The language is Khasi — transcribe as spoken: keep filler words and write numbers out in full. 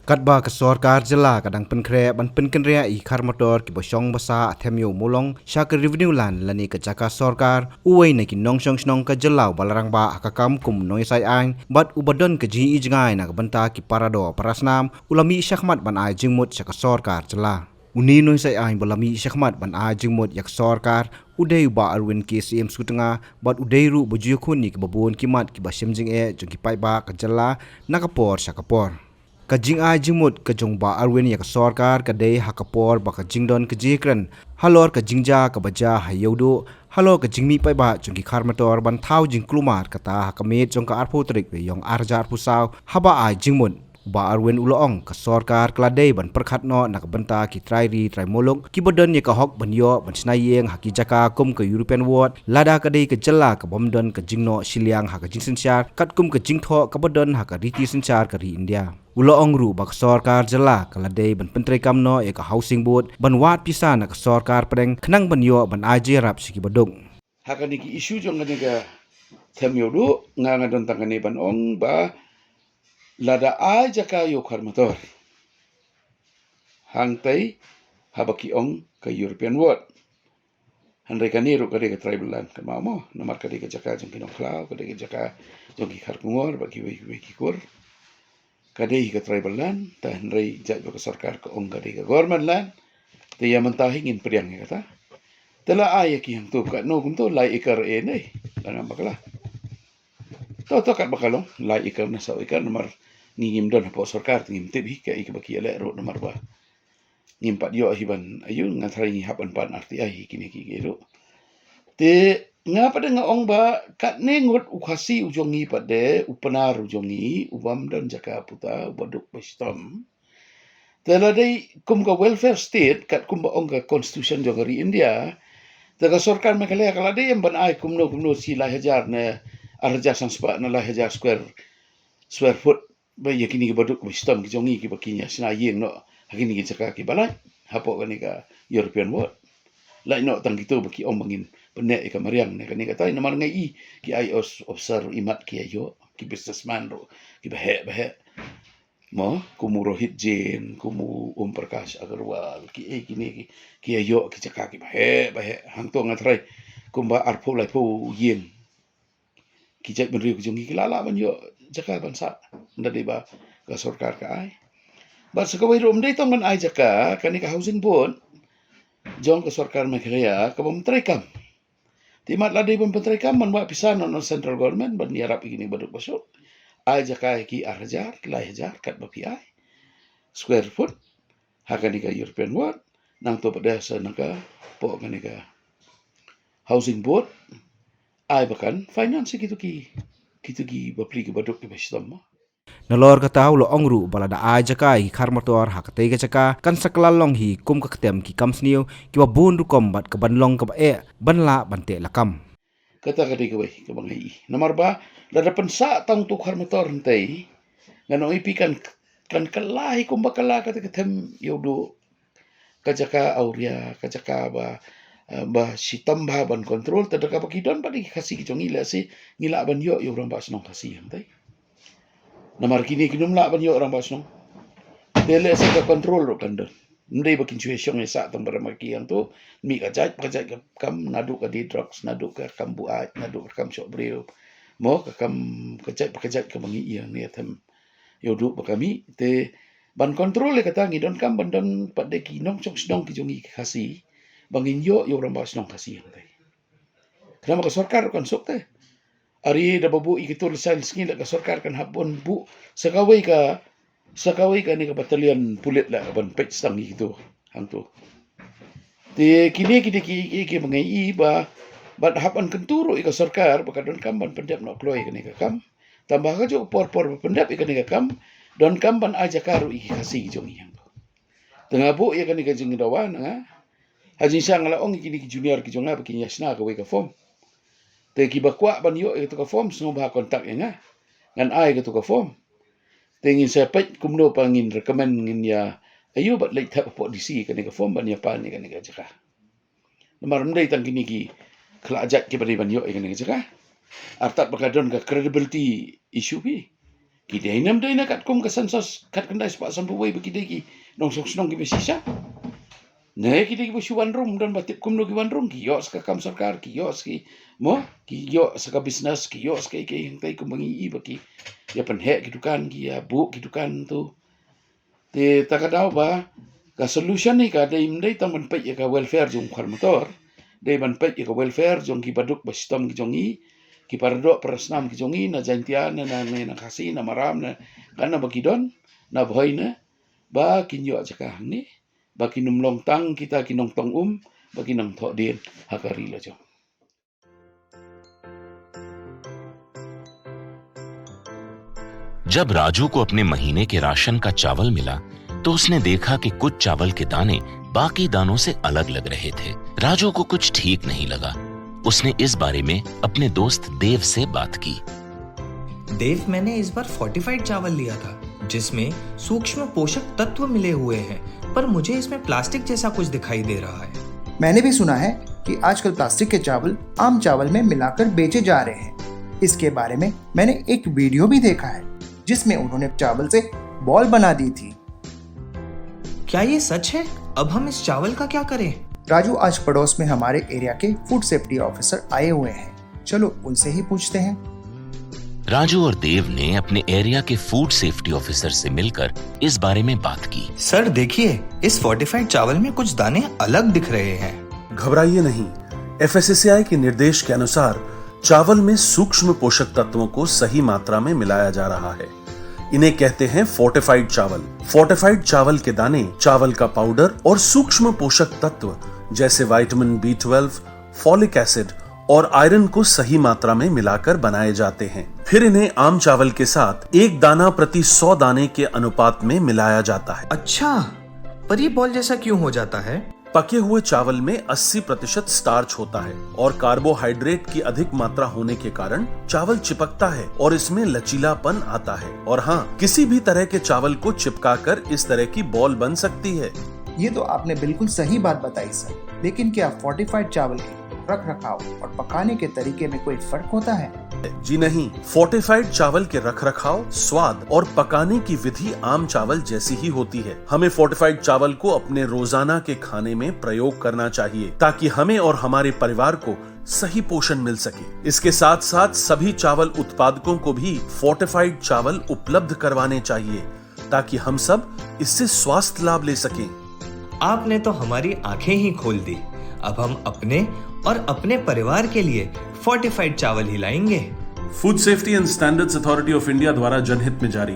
Katba ka sorkar jylla ka dang pynkhreh ban pynkynriah ïa ki kharmator kiba shong ba sah ha Them Ïew Mawlong sha ka revenue land lane ka jaka sorkar, uwei na ki nongshong shnong ka jylla uba la rangbah ha ka kam kum u nongïasaid aiñ bad uba don ka jingïohi jngai na ka bynta ki paradoh parasnam u la mih shakhmat ban ai jingmut sha ka sorkar jylla. Une u nongïasaid aiñ ba la mih shakhmat ban ai jingmut ïa ka sorkar u dei u Bah Arwin K Syiem Sutnga bad u dei ruh uba ju ïakhun ïa kiba bun ki mat kiba shem jingeh jong ki paidbah ka jylla na ka por sha ka por. Ka jingai jingmut ka jong u Bah Arwin ïa ka sorkar ka dei ha ka por ba ka jingdon ka jingkren halor ka jingjia kaba jia ha Ïewduh halor ka jingmih paidbah jong ki kharmator ban thaw jingkulmar, kata ha ka miet jong ka arphew tarik Naiïong ar hajar arphew saw, haba ai jingmut, u Bah Arwin u la ong ka sorkar ka la dei ban pyrkhat noh na ka bynta ki trai ri trai muluk kiba don ïa ka hok ban ïoh ban shna ïing ha ki jaka kum ka European Ward lada ka dei ka jylla ka bym don ka jingnoh shiliang ha ka jingsynshar katkum ka jingthoh kaba don ha ka riti synshar ka ri India. U la ong ruh ba ka sorkar jylla ka la dei ban pyntreikam noh ïa ka Housing Board ban wad pisa na ka sorkar pdeng khnang ban ïoh ban ai jingïarap sha kiba duk. Ha kane ki issue jong kane ka Them Ïewduh, nga nga don tang kane ban ong ba lada ai jaka ïa u kharmator, hangtei haba ki ong ka European Ward. Hynrei kane ruh ka dei ka tribal land, ka mamo, namar ka dei ka jaka jong ki nongkhlaw, ka dei ka jaka jong ki kharkongor bad kiwei kiwei ki kur. Ka dei ka tribal land, te hynrei jait ba ka sorkar ka ong ka dei ka government land. Te ïa mynta hi ngin pdiang ïa kata. Te la ai ïa ki hangto, katno kumto, lai acre eh ne, la ngam bakla. To to, kat ba ka long, lai acre ne saw acre, namar ngi ngim don hapoh sorkar, te ngim tip hi kaei kaba ki ïaleh ruh, namar ba ngim pat ïoh hi ban, aïu, nga tharai ngi hap ban pan R T I hi kine ki, ki ruh. Te nga pat de nga ong ba katne ngut u Khasi u jong ngi pat de, u Pnar u jong ngi, u bym don jaka puta, u ba duk ba shitom. Te la dei kum ka welfare state, katkum ba ong ka constitution jong ka ri India, te ka sorkar Meghalaya ka la dei em ban ai kumno kumno shi lai hajar ne ar hajar san spah ne lai hajar square, square foot. Ba ïa kine kiba duk ba shitom ki jong ngi kiba kin ïa shna ïing noh ha kine ki jaka kiba lait hapoh kane ka European Ward. Lait noh tang kito ba ki ong ba ngin pynneh ïa ka mariang ne kane katai, namar nga i ki IAS officer ruh imat ki ïa ïoh, ki businessman ruh kiba heh ba heh. Mo, kum u Rohit Jain, kum u Om Prakash Agarwal, kiei kine ki, ki ïa ïoh ki jaka kiba heh ba heh. Hangto nga tharai kumba arphew laiphew ïing ki jaitbynriew ki jong ngi ki la lah ban ïoh jaka ban sah, ynda dei ba ka sorkar ka ai. Bad sa kawei ruh ym dei tang ban ai jaka, kane ka Housing Board jong ka sorkar Meghalaya ka bym treikam. Te mat la dei ban pyntreikam, ban wad pisa na, na central government ban ïarap ïa kine ba duk ba suk. Ai jaka ïa ki ar hajar, lai hajar, katba phi ai square foot ha kane ka European Ward, nangto pat de sa na ka, poh kane ka Housing Board, ai ba kan finance kito ki, kito ki bapli ki ba duk ki ba shitom mo. Nalor kata u la ong ruh ba lada ai jaka ïa ki kharmator ha katei ka jaka kan sa kylla long hi kum ka ktem ki kam sniew kiba bun rukom bad ka ban long kaba eh ban lah ban teh lakam. Kata ka dei kawei kaba nga i. Namar ba lada pynsah tang uto u kharmator hangtei, ngan ong ïa phi kan, kan kylla hi kumba kylla kata ka Them Ïewduh, ka jaka awria, ka jaka ba, eh, ba shitom bha ban control, te da kaba ki don pat de ki Khasi ki jong ngi, lehse ngi lah ban ïoh ïa u rangbah shnong Khasi hangtei. Namar kine kin ym lah ban ïoh rangbah shnong. Te lehse ka control ruh kan don. Ym dei ba kin shu ïa shong ïa sah tang ba rangbah ki hangto. Mih ka jait pa ka jait ka kam, naduh ka die drugs, naduh ka kam buaid, naduh ka kam shoh briew. Mo, ka kam ka jait pa ka jait kaba ngi ïeng ne Them Ïewduh ba ka mih. Te ban control ïa kata ngi donkam ban don pat de ki nongshong shnong ki jong ngi ki Khasi ba ngin ïoh ïa u rangbah shnong Khasi hangtei. Khnang ba ka sorkar ruh kan suk te. Are da ba buh ïa kito lysain sngi la ka sorkar kan hap ban buh sa kawei ka, sa kawei kane ka battalion pulit la ban peit stang ïa kito hangto. Te kine ki dei ki, ki, ki ba nga i ba, bad hap ban kyntu ruh ïa ka sorkar ba ka donkam ban pyndep noh kloi ïa kane ka kam. Tang ba ha kajuh ka por por ba pyndep ïa kane ka kam, donkam ban ai jaka ruh ïa ki Khasi ki jong ngi hangto. Te nga buh ïa kane ka jingdawa na nga. Ha jingshisha nga la ong ïa kine ki junior ki jong nga ba kin ïa shna kawei ka form. Te kiba kwah ban ïoh ïa kato ka form, sngewbha contact ïa nga. Ngan ai ïa kato ka form. Te ngin sa peit kumno pat ngin recommend, ngin ïa, aïu, bad leit thep hapoh D C kane ka form ban ïa pan ïa kane ka jaka. Namar ym dei tang kine ki khlad jait kiba dei ban ïoh ïa kane ka jaka. Artat ba ka don ka credibility issue phi. Ki dei ne ym dei na katkum ka census khatkhyndai spah sanphew wei ba ki dei ki nongshong shnong kiba shisha? Ne ki dei kiba shu wan rung, don ba tip kumno ki wan rung, ki ïoh sa ka kam sorkar, ki ïoh sa ki, mo, ki ïoh sa ka business, ki ïoh sa kaei kaei hangtai kumba ngi i ba ki ïa pynheh ki dukan, ki ïa buh ki dukan tu. Te ta ka daw ba ka solution hi ka dei, ym dei tang ban peit ïa ka welfare jong u khar motor, dei ban peit ïa ka welfare jong ki baduk bashitom ki jong i, ki paradoh parasnam ki jong i, na Jaintia, na, na, na, na Khasi, na Maram, na, ka na ba ki don, na Bhoi na, ba kin ïoh jaka hangne, ba kin ym long tang kita ki nongtong um, ba kin nang thoh dien ha ka ri la jong. जब राजू को अपने महीने के राशन का चावल मिला, तो उसने देखा कि कुछ चावल के दाने बाकी दानों से अलग लग रहे थे। राजू को कुछ ठीक नहीं लगा। उसने इस बारे में अपने दोस्त देव से बात की। देव, मैंने इस बार फोर्टिफाइड चावल लिया था, जिसमें सूक्ष्म पोषक तत्व मिले हुए हैं, पर मुझे इसमें प्लास्टिक जैसा कुछ दिखाई दे रहा है। मैंने भी सुना है कि आजकल प्लास्टिक के चावल आम चावल में मिलाकर बेचे जा रहे हैं। इसके बारे में मैंने एक वीडियो भी देखा है, जिसमें उन्होंने चावल से बॉल बना दी थी। क्या ये सच है? अब हम इस चावल का क्या करें? राजू, आज पड़ोस में हमारे एरिया के फूड सेफ्टी ऑफिसर आए हुए हैं, चलो उनसे ही पूछते हैं। राजू और देव ने अपने एरिया के फूड सेफ्टी ऑफिसर से मिलकर इस बारे में बात की। सर, देखिए, इस फोर्टिफाइड चावल में कुछ दाने अलग दिख रहे हैं। घबराइए नहीं, एफएसएसएआई के निर्देश के अनुसार चावल में सूक्ष्म पोषक तत्वों को सही मात्रा में मिलाया जा रहा है। इन्हें कहते हैं फोर्टिफाइड चावल। फोर्टिफाइड चावल के दाने, चावल का पाउडर और सूक्ष्म पोषक तत्व जैसे vitamin B twelve, folic acid और आयरन को सही मात्रा में मिलाकर बनाए जाते हैं। फिर इन्हें आम चावल के साथ एक दाना प्रति सौ दाने के अनुपात में मिलाया जाता है। अच्छा, पर ये बॉल जैसा क्यों हो जाता है? पके हुए चावल में अस्सी प्रतिशत स्टार्च होता है और कार्बोहाइड्रेट की अधिक मात्रा होने के कारण चावल चिपकता है और इसमें लचीलापन आता है। और हाँ, किसी भी तरह के चावल को चिपकाकर इस तरह की बॉल बन सकती है। ये तो आपने बिल्कुल सही बात बताई सर, लेकिन क्या फोर्टिफाइड चावल के रख रखाव और पकाने के तरीके में कोई फर्क होता है? जी नहीं, फोर्टिफाइड चावल के रखरखाव, स्वाद और पकाने की विधि आम चावल जैसी ही होती है। हमें फोर्टिफाइड चावल को अपने रोजाना के खाने में प्रयोग करना चाहिए, ताकि हमें और हमारे परिवार को सही पोषण मिल सके। इसके साथ साथ सभी चावल उत्पादकों को भी फोर्टिफाइड चावल उपलब्ध करवाने चाहिए, ताकि हम सब इससे स्वास्थ्य लाभ ले सकें। आपने तो हमारी आंखें ही खोल दी। अब हम अपने और अपने परिवार के लिए फोर्टिफाइड चावल ही लाएंगे। Food safety and standards authority of India द्वारा जनहित में जारी।